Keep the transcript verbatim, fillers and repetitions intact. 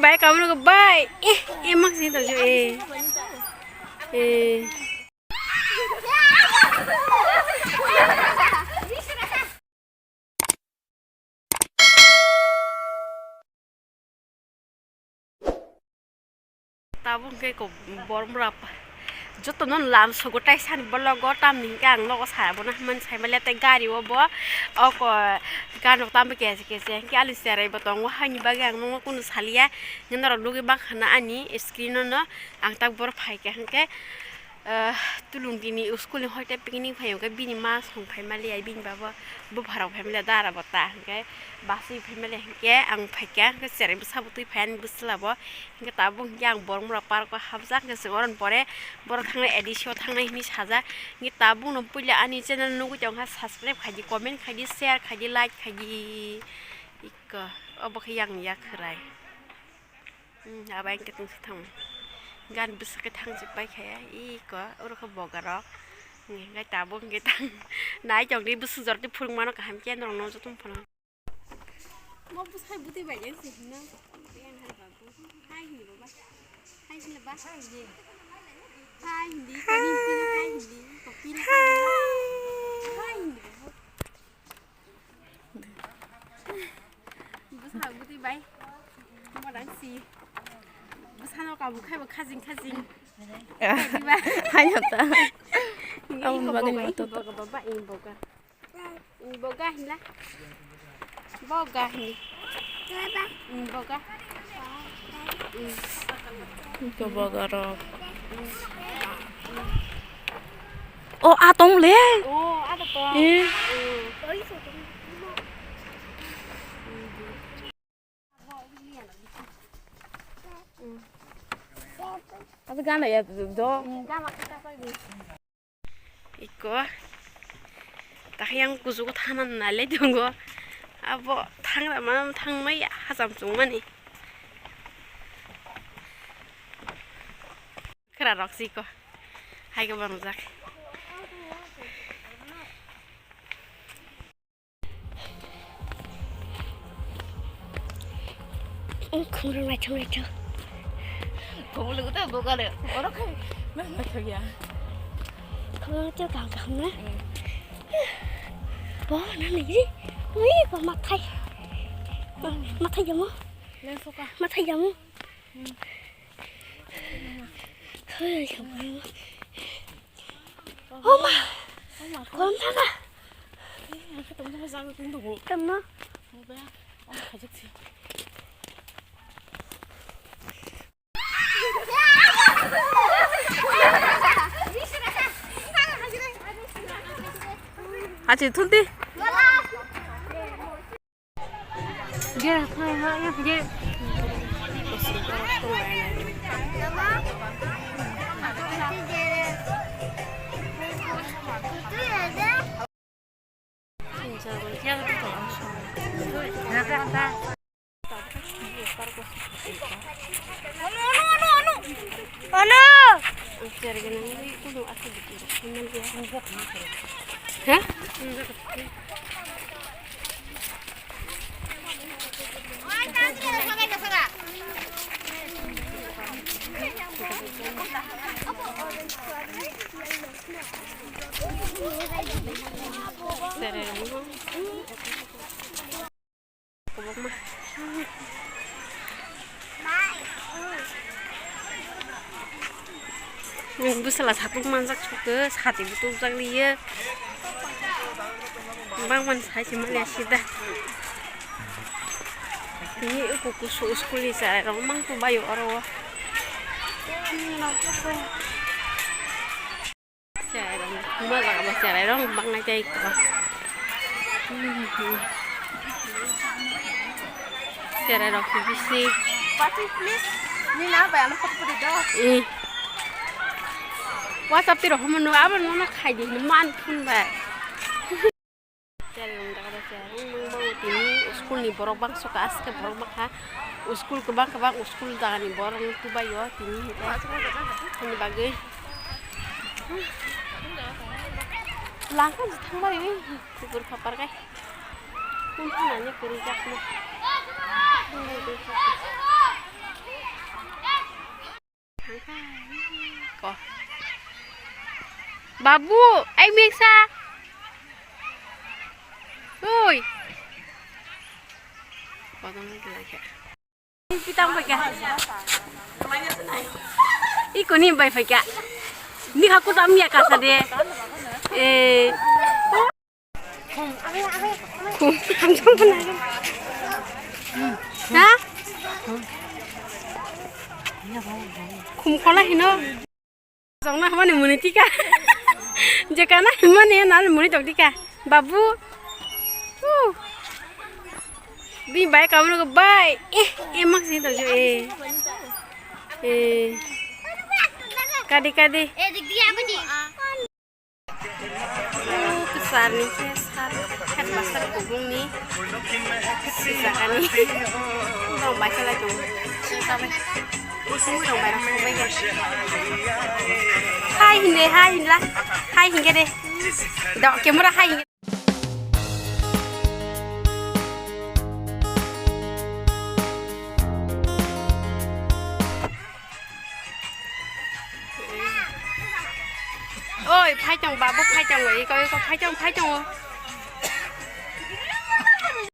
Bai, kamu nunggu, bai. Eh, eh, mak sini tau, eh. Eh. Tabuk hwnkhe ko borok mura pa-, jotono lam sogo taisani bologo, tamni hwnkhe ang nogo sa bono hwnmani saimaliya tei gari o bo oko gari rok tamo kesa kesa hwnkhe ani cherai bo tongo, haini bagwi ang nokno kunu saliya, hwnkhe norok nugwi mankha na ani screen o no ang tak borok phaikha hwnkhe. Ah, tulung tini school ni hoite picnic phai hwnkhe bini ma song phai maliya, bini baba bupharok phai maliya, dara bo ta hwnkhe basui phai maliya hwnkhe ang phaikha hwnkhe cherai bwsa bo twi phai ani bwsla bo hwnkhe tabuk hwnkhe ang borok mura park o hapjak hwnkhe chwng oroni pore borok thangnai A D C o thangnai hinwi sajak hwnkhe tabuk no puila ani channel nugwi tongkha subscribe khaidi, comment khaidi, share khaidi, like khaidi, ikko obo khe yang yak khwrai. Hmm, abo ang khe tongsa thang. Gan bwswk khe thang se pai kha ya. Iko, oro khe boga rok. Ngai tabuk ngai tang. Nai tong di bwswk jor di phwrwng mano kaham khe norok no joto phano. Mo bwsai bwtwi bai jeng se hino. Yang hai babu. Hai hini baba. Hai hini ba. Hai hini. Hai hini. Hai hini. Hai hini. Bwsa bwtwi bai. Modang si. Bwsano kabu khai bo khajing khajing. Hai hota. Aboni bagwi ma toto. Boga, boga, boga, boga, boga hinla. Boga hin. Boga. Ito boga rok. O, atong le. O, atong. Eh. Asa gana ya do. Iko. Takhayang kujugo thana nalai tongo. Abo thangra ma thangmai hacham chungmani. Khera rok siko. Hai ko bangjak. Khumrung naithok naithok. Khumrung ta bokare. Oro khai. Na naithok ya. Khumrung ta kaham kaham na. Bo na nini. Ui, bo mathai. Mathai jamo. Mathai jamo. Oma. Korom thaka. Tamno. Achi thulti. Ono! Ha? Sere. Bwsala satung manjak sukhe, sati bo tubjak liye. Bangmani sai se manya sida. Tini uku kusu school ni chwrai rok mang tu bayo oro o. Cherai rok, ma jaga bo cherai rok bangnai tei kwbang. Cherai rok bisi. Papi, please. Nini na bai ano photo photo do. Eh. WhatsApp tiro homo no abo no na khai di man phun bai. Cherai rok jaga da cherai rok mang mang tini school ni borok bangso ka aske borok bangkha. School kwbang kwbang school jaga ni borok no tubai o tini hwnkhe. Ani bagwi. Langkha je thangbai wi, kukur khapar kai. Kun thangani kwrwi jakma. Babu, ai miksa. Oi. Kodong lagi lagi. Pitang paika. Iko ni bai paika. Ni haku tam ya kasa de. Eh. Khum, hamjang pun lagi. Ha? Khum khola hino. Jongna hamani muni tika. Jekana hamani nal muni tok tika. Babu. Uh. Bi bai kamu ko bai. Eh, eh mak sini tok eh. Eh. Kadi kadi. Eh, dik dia apa ni? Oh, kesar ni, kesar. Headmaster kubung ni. Sisakani. Dong bai khalai dong. Sabai. Sini dong bai rong bai. Hai hinde, hai hinla. Hai hinge de. Dok camera hai hinge. Oi, phaitong babu, phaitong oi, iko iko phaitong, phaitong o.